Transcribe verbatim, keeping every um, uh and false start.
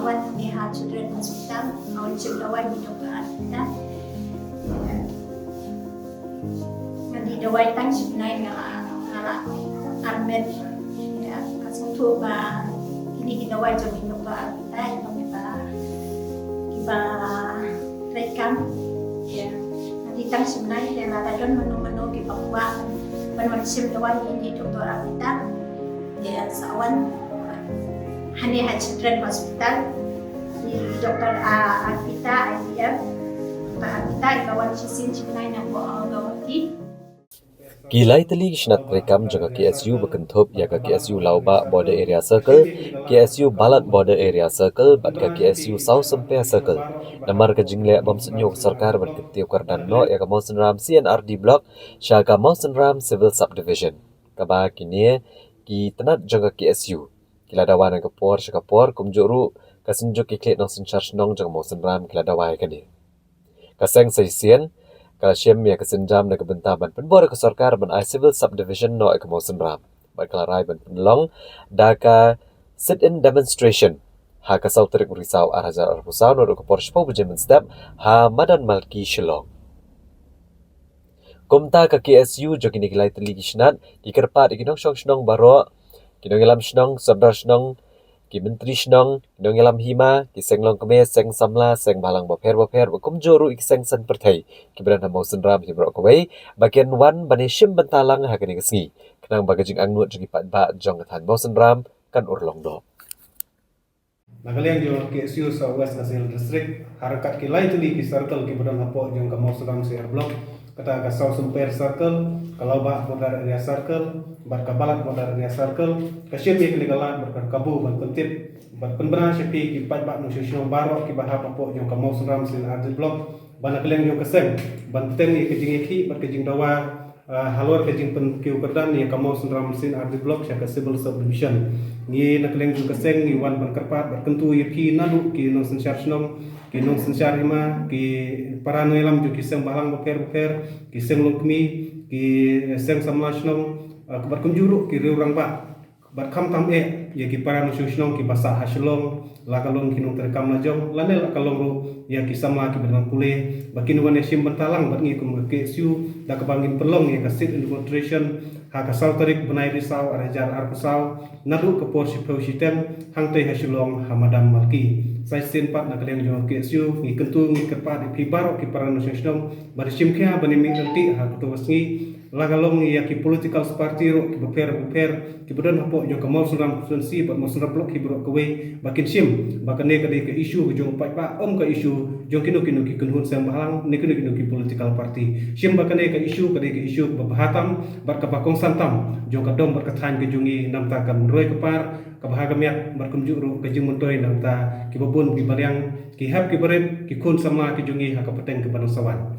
Wan ni ha Children Hospital, nga wan shim dawai ni Doktor Arpita. Nga dih dawai tang shi bnai nga la, nga la armet. Ïa, nga sngewthuh ba kine ki dawai jong i Doktor Arpita, i ba, i ba treikam. Ïa, nga dih tang shi bnai, ïa, lada don mano mano kiba kwah ban wan shim dawai ni Doktor Arpita. Ïa, sa wan hangne ha Children Hospital. Ïa, Doktor, ah, Arpita, I V F. Doktor Arpita, i ba wan shisien shi bnai na Guwahati. Ki lai tylli ki snat treikam jong ka K S U ba kynthup ïa ka K S U Lawbah Border Area Circle, K S U Balat Border Area Circle, bad ka K S U Sawsymper Circle. Namar ka jingleh bym sngewthuh ka sorkar ban kyntiew kyrdan noh ïa ka Mawsynram C and R D Block sha ka Mawsynram Civil Subdivision. Kaba kine ki tnat jong ka K S U ki la dawa na ka por sha ka por, kumjuh ruh ka Synjuk ki khlieh nongsynshar shnong jong ka Mawsynram ki la dawa ïa kane. Ka seng sa shisien ka la shim ïa ka sienjam na ka bynta ban pynbor ïa ka sorkar ban ai Civil Subdivision noh ïa ka Mawsynram. Bad ka la rai ban pynlong da ka sit-in demonstration ha ka saw tarik u Risaw ar hajar arphew saw naduh ka por shiphew baje mynstep ha Madan Malki, Shillong. Kumta ka K S U jong kine ki lai tylli ki snat ki kyrpad ïa ki nongshong shnong baroh, ki nongïalam shnong, sordar shnong, ki myntri shnong, ki nongïalam hima, ki seng longkmie, seng samla, seng bhalang bapher bapher, bad kumjuh ruh ïa ki seng saiñ pyrthei kiba don ha Mawsynram hi baroh kawei, ba kin wan ban ïashim bynta lang ha kane ka sngi, khnang ba ka jingangnud jong ki paidbah jong ka thaiñ Mawsynram kan urlong noh. Na ka liang jong ka K S U South West Khasi Hills District, ha ryngkat ki lai tylli ki circle kiba don hapoh jong ka Mawsynram C R Block, kata ka Sawsymper Circle, ka Lawbah Border Area Circle bad ka Balat Border Area Circle, ka shim ïa kane ka lad bad ka kabu ban pyntip bad pynbna sha phi ki paidbah nongshong shnong baroh kiba hap hapoh jong ka Mawsynram C and R D Block, ba na ka liang jong ka seng ban bteng ïa ka jingïakhih bad ka jingdawa, ah, halor ka jingpynkiew kyrdan ïa ka Mawsynram C and R D Block sha ka Civil Subdivision. Ngi na ka liang jong ka seng ngi wan ban kyrpad bad kyntu ïa phi naduh ki nongsynshar shnong, ki nongsynshar hima, ki para nongïalam jong ki seng bhalang bapher bapher, ki seng longkmie, ki seng samla shnong, ah, bad kumjuh ruh ki riew rangbah. Bad khamtam eh ïa ki para nongshong shnong kiba sah ha Shillong, la ka long ki nongtrei kam lajong, lane la ka long ruh ïa ki samla kiba dang pule, ba kin wan ïashim bynta lang bad ngi kum ka K S U, da kaba ngin pynlong ïa ka sit-in demonstration ha ka saw tarik bnai Risaw ar hajar arphew saw, naduh ka por shiphew shiteng, hangtei ha Shillong ha Madan Malki. Sa shisien pat na ka liang jong ka K S U, ngi kyntu ngi kyrpad ïa phi baroh ki para nongshong shnong, ban ïashim khia ban ïamih ryntih ha kato ka sngi, la ka long ïa ki political party ruh kiba pher bapher, kiba don hapoh jong ka Mawsynram constituency bad Mawsynram block hi baroh kawei, ba kin shim ba kane ka dei ka issue ka jong u paidbah, ym ka issue jong kino kino ki kynhun seng bhalang ne kino kino ki political party. Shim ba kane ka issue ka dei ka issue kaba bha tam bad kaba kongsan tam jong ka dong bad ka thaiñ ka jong ngi, namta kan roi ka par kaba ha ka miat bad kumjuh ruh ka jingmyntoi namta kiba bun kiba liang, ki hep kiba rit, ki khun samla ki jong ngi ha ka pateng kaba nang sa wan.